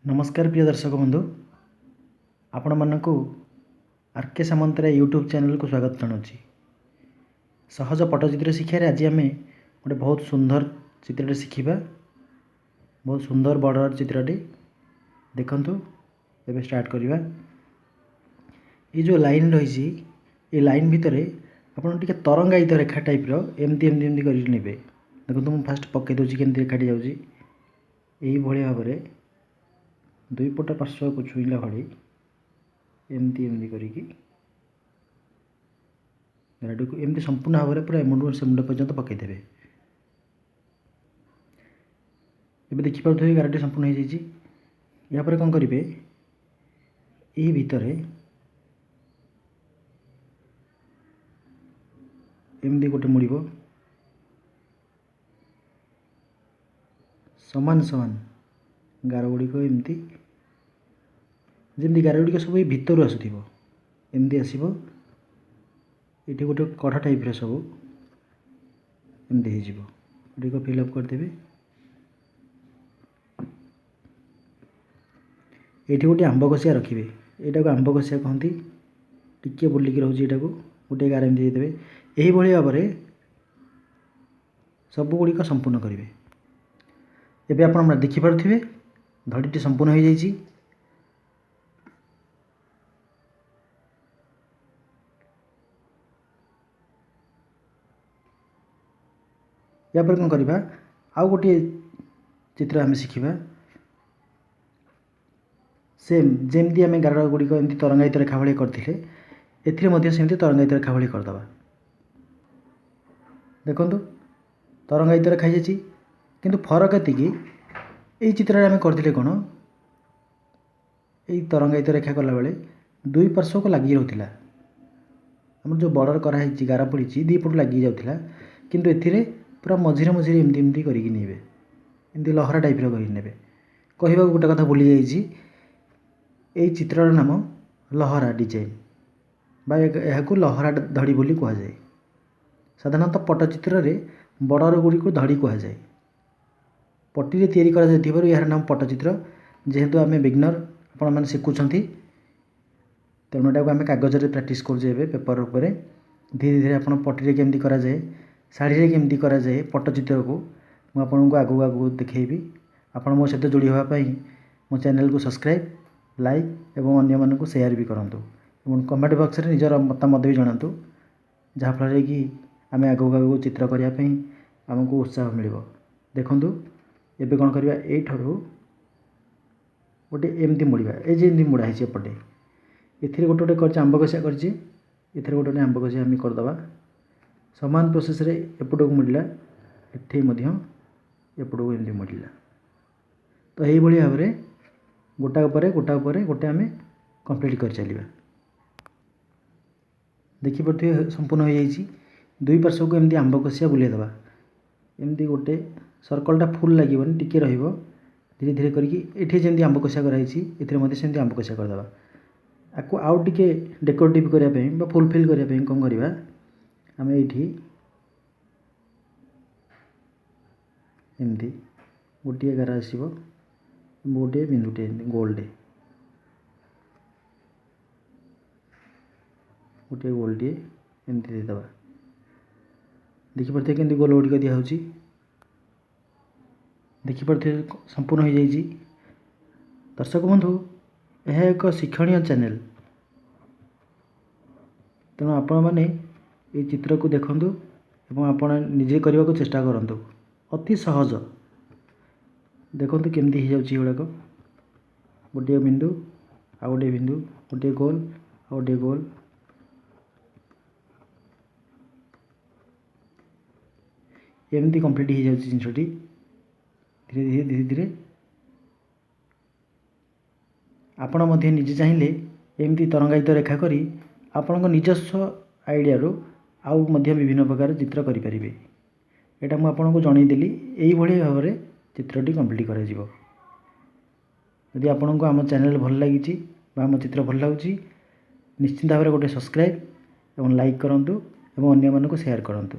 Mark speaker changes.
Speaker 1: ନମସ୍କାର ପ୍ରିୟ ଦର୍ଶକ ବନ୍ଧୁ, ଆପଣମାନଙ୍କୁ ଆର୍ କେ ସାମନ୍ତରାୟ ୟୁଟ୍ୟୁବ୍ ଚ୍ୟାନେଲ୍କୁ ସ୍ୱାଗତ ଜଣାଉଛି। ସହଜ ପଟ୍ଟଚିତ୍ର ଶିକ୍ଷାରେ ଆଜି ଆମେ ଗୋଟେ ବହୁତ ସୁନ୍ଦର ଚିତ୍ରଟି ଶିଖିବା। ବହୁତ ସୁନ୍ଦର ବର୍ଡ଼ର ଚିତ୍ରଟି ଦେଖନ୍ତୁ। ଏବେ ଷ୍ଟାର୍ଟ କରିବା। ଏଇ ଯେଉଁ ଲାଇନ୍ ରହିଛି, ଏ ଲାଇନ୍ ଭିତରେ ଆପଣ ଟିକେ ତରଙ୍ଗାୟିତ ରେଖା ଟାଇପ୍ର ଏମିତି ଏମିତି ଏମିତି କରିକି ନେବେ। ଦେଖନ୍ତୁ, ମୁଁ ଫାଷ୍ଟ ପକାଇ ଦେଉଛି କେମିତି ରେଖାଟି ଯାଉଛି। ଏଇଭଳି ଭାବରେ ଦୁଇ ପଟ ପାର୍ଶ୍ୱକୁ ଛୁଇଁଲା ଭଳି ଏମିତି ଏମିତି କରିକି ଗାରଟିକୁ ଏମିତି ସମ୍ପୂର୍ଣ୍ଣ ଭାବରେ ପୁରା ଏମୁଣ୍ଡରୁ ସେ ମୁଣ୍ଡ ପର୍ଯ୍ୟନ୍ତ ପକାଇଦେବେ। ଏବେ ଦେଖିପାରୁଥିବେ ଗାରଟି ସମ୍ପୂର୍ଣ୍ଣ ହେଇଯାଇଛି। ଏହାପରେ କ'ଣ କରିବେ, ଏଇ ଭିତରେ ଏମିତି ଗୋଟେ ମୁଡ଼ିବ, ସମାନ ସମାନ ଗାର ଗୁଡ଼ିକ ଏମିତି, ଯେମିତି ଗାର ଗୁଡ଼ିକ ସବୁ ଏଇ ଭିତରୁ ଆସୁଥିବ ଏମିତି ଆସିବ। ଏଠି ଗୋଟେ କଢ଼ ଟାଇପ୍ର ସବୁ ଏମିତି ହେଇଯିବ। ଏଗୁଡ଼ିକ ଫିଲ୍ଅପ୍ କରିଦେବେ। ଏଇଠି ଗୋଟିଏ ଆମ୍ବ କଷିଆ ରଖିବେ। ଏଇଟାକୁ ଆମ୍ବ କଷିଆ କହନ୍ତି। ଟିକିଏ ବୁଲିକି ରହୁଛି, ଏଇଟାକୁ ଗୋଟିଏ ଗାର ଏମିତି ଦେଇଦେବେ। ଏହିଭଳି ଭାବରେ ସବୁଗୁଡ଼ିକ ସମ୍ପୂର୍ଣ୍ଣ କରିବେ। ଏବେ ଆପଣ ଦେଖିପାରୁଥିବେ ଧଡ଼ିଟି ସମ୍ପୂର୍ଣ୍ଣ ହୋଇଯାଇଛି। ଏହାପରେ କ'ଣ କରିବା, ଆଉ ଗୋଟିଏ ଚିତ୍ର ଆମେ ଶିଖିବା। ସେମ୍ ଯେମିତି ଆମେ ଗାର ଗୁଡ଼ିକ ଏମିତି ତରଙ୍ଗାୟିତ ରେଖା ଭଳି କରିଥିଲେ, ଏଥିରେ ମଧ୍ୟ ସେମିତି ତରଙ୍ଗାୟିତ ରେଖା ଭଳି କରିଦେବା। ଦେଖନ୍ତୁ, ତରଙ୍ଗାୟିତ ରେଖା ହେଇଯାଇଛି, କିନ୍ତୁ ଫରକ ଏତିକି, ଏଇ ଚିତ୍ରରେ ଆମେ କରିଥିଲେ କ'ଣ, ଏଇ ତରଙ୍ଗାୟିତ ରେଖା କଲାବେଳେ ଦୁଇ ପାର୍ଶ୍ୱକୁ ଲାଗି ରହୁଥିଲା। ଆମର ଯେଉଁ ବର୍ଡ଼ର କରାହେଇଛି, ଗାର ପଡ଼ିଛି, ଦୁଇ ପଟୁ ଲାଗି ଯାଉଥିଲା। କିନ୍ତୁ ଏଥିରେ ପୁରା ମଝିରେ ମଝିରେ ଏମିତି ଏମିତି କରିକି ନେବେ, ଏମିତି ଲହରା ଟାଇପ୍ର କରିକି ନେବେ। କହିବାକୁ ଗୋଟେ କଥା ଭୁଲି ଯାଇଛି, ଏଇ ଚିତ୍ରର ନାମ ଲହରା ଡିଜାଇନ୍ ବା ଏହାକୁ ଲହରା ଧଡ଼ି ବୋଲି କୁହାଯାଏ। ସାଧାରଣତଃ ପଟ୍ଟଚିତ୍ରରେ ବର୍ଡ଼ର ଗୁଡ଼ିକୁ ଧଡ଼ି କୁହାଯାଏ। ପଟିରେ ତିଆରି କରାଯାଇଥିବାରୁ ଏହାର ନାମ ପଟ୍ଟଚିତ୍ର। ଯେହେତୁ ଆମେ ବିଗନର୍, ଆପଣମାନେ ଶିଖୁଛନ୍ତି, ତେଣୁ ଏଟାକୁ ଆମେ କାଗଜରେ ପ୍ରାକ୍ଟିସ୍ କରୁଛେ ଏବେ ପେପର୍ ଉପରେ। ଧୀରେ ଧୀରେ ଆପଣ ପଟିରେ କେମିତି କରାଯାଏ, ଶାଢ଼ୀରେ କେମିତି କରାଯାଏ ପଟ୍ଟଚିତ୍ରକୁ ମୁଁ ଆପଣଙ୍କୁ ଆଗକୁ ଆଗକୁ ଦେଖେଇବି। ଆପଣ ମୋ ସହିତ ଯୋଡ଼ି ହେବା ପାଇଁ ମୋ ଚ୍ୟାନେଲ୍କୁ ସବସ୍କ୍ରାଇବ୍, ଲାଇକ୍ ଏବଂ ଅନ୍ୟମାନଙ୍କୁ ସେୟାର ବି କରନ୍ତୁ ଏବଂ କମେଣ୍ଟ ବକ୍ସରେ ନିଜର ମତାମତ ବି ଜଣାନ୍ତୁ, ଯାହାଫଳରେ କି ଆମେ ଆଗକୁ ଆଗକୁ ଚିତ୍ର କରିବା ପାଇଁ ଆମକୁ ଉତ୍ସାହ ମିଳିବ। ଦେଖନ୍ତୁ, ଏବେ କ'ଣ କରିବା, ଏଇଠାରୁ ଗୋଟେ ଏମିତି ମୋଡ଼ିବା। ଏଇ ଯେମିତି ମୋଡ଼ା ହେଇଛି ଏପଟେ, ଏଥିରେ ଗୋଟେ ଗୋଟେ କରିଛି ଆମ୍ବ କଷିଆ କରିଛି, ଏଥିରେ ଗୋଟେ ଗୋଟେ ଆମ୍ବ କଷିଆ ଆମେ କରିଦେବା। ସମାନ ପ୍ରୋସେସ୍ରେ ଏପଟକୁ ମୋଡ଼ିଲା, ଏଠି ମଧ୍ୟ ଏପଟକୁ ଏମିତି ମୋଡ଼ିଲା। ତ ଏଇଭଳି ଭାବରେ ଗୋଟା ଉପରେ ଗୋଟା ଉପରେ ଗୋଟେ ଆମେ କମ୍ପ୍ଲିଟ୍ କରି ଚାଲିବା। ଦେଖିପାରୁଥିବେ ସମ୍ପୂର୍ଣ୍ଣ ହୋଇଯାଇଛି। ଦୁଇ ପାର୍ଶ୍ୱକୁ ଏମିତି ଆମ୍ବ କଷିଆ ବୁଲେଇ ଦେବା। ଏମିତି ଗୋଟେ ସର୍କଲ୍ଟା ଫୁଲ୍ ଲାଗିବନି, ଟିକେ ରହିବ। ଧୀରେ ଧୀରେ କରିକି ଏଠି ଯେମିତି ଆମ୍ବ କଷିଆ କରାହେଇଛି, ଏଥିରେ ମଧ୍ୟ ସେମିତି ଆମ୍ବ କଷିଆ କରିଦେବା। ଆକୁ ଆଉ ଟିକେ ଡେକୋରେଟିଭ୍ କରିବା ପାଇଁ ବା ଫୁଲଫିଲ୍ କରିବା ପାଇଁ କ'ଣ କରିବା, ଆମେ ଏଇଠି ଏମିତି ଗୋଟିଏ ଗାର ଆସିବ, ଗୋଟିଏ ବିନ୍ଦୁଟିଏ ଏମିତି ଗୋଲଟେ, ଗୋଟିଏ ଗୋଲଟିଏ ଏମିତି ଦେଇଦେବା। ଦେଖିପାରୁଥିବେ କେମିତି ଗୋଲ ଗୁଡ଼ିକ ଦିଆହେଉଛି। ଦେଖିପାରୁଥିବେ ସମ୍ପୂର୍ଣ୍ଣ ହୋଇଯାଇଛି। ଦର୍ଶକ ବନ୍ଧୁ, ଏହା ଏକ ଶିକ୍ଷଣୀୟ ଚ୍ୟାନେଲ୍, ତେଣୁ ଆପଣମାନେ ଏଇ ଚିତ୍ରକୁ ଦେଖନ୍ତୁ ଏବଂ ଆପଣ ନିଜେ କରିବାକୁ ଚେଷ୍ଟା କରନ୍ତୁ। ଅତି ସହଜ। ଦେଖନ୍ତୁ କେମିତି ହେଇଯାଉଛି ଏଗୁଡ଼ାକ। ଗୋଟିଏ ବିନ୍ଦୁ, ଆଉ ଗୋଟିଏ ବିନ୍ଦୁ, ଗୋଟିଏ ଗୋଲ, ଆଉ ଗୋଟିଏ ଗୋଲ। ଏମିତି କମ୍ପ୍ଲିଟ୍ ହେଇଯାଉଛି ଜିନିଷଟି ଧୀରେ ଧୀରେ ଧୀରେ ଧୀରେ। ଆପଣ ମଧ୍ୟ ନିଜେ ଚାହିଁଲେ ଏମିତି ତରଙ୍ଗାୟିତ ରେଖା କରି ଆପଣଙ୍କ ନିଜସ୍ୱ ଆଇଡ଼ିଆରୁ ଆଉ ମଧ୍ୟ ବିଭିନ୍ନ ପ୍ରକାର ଚିତ୍ର କରିପାରିବେ। ଏଇଟା ମୁଁ ଆପଣଙ୍କୁ ଜଣେଇଦେଲି, ଏଇଭଳି ଭାବରେ ଚିତ୍ରଟି କମ୍ପ୍ଲିଟ୍ କରାଯିବ। ଯଦି ଆପଣଙ୍କୁ ଆମ ଚ୍ୟାନେଲ୍ ଭଲ ଲାଗିଛି ବା ଆମ ଚିତ୍ର ଭଲ ଲାଗୁଛି, ନିଶ୍ଚିନ୍ତ ଭାବରେ ଗୋଟେ ସବସ୍କ୍ରାଇବ୍ ଏବଂ ଲାଇକ୍ କରନ୍ତୁ ଏବଂ ଅନ୍ୟମାନଙ୍କୁ ସେୟାର କରନ୍ତୁ।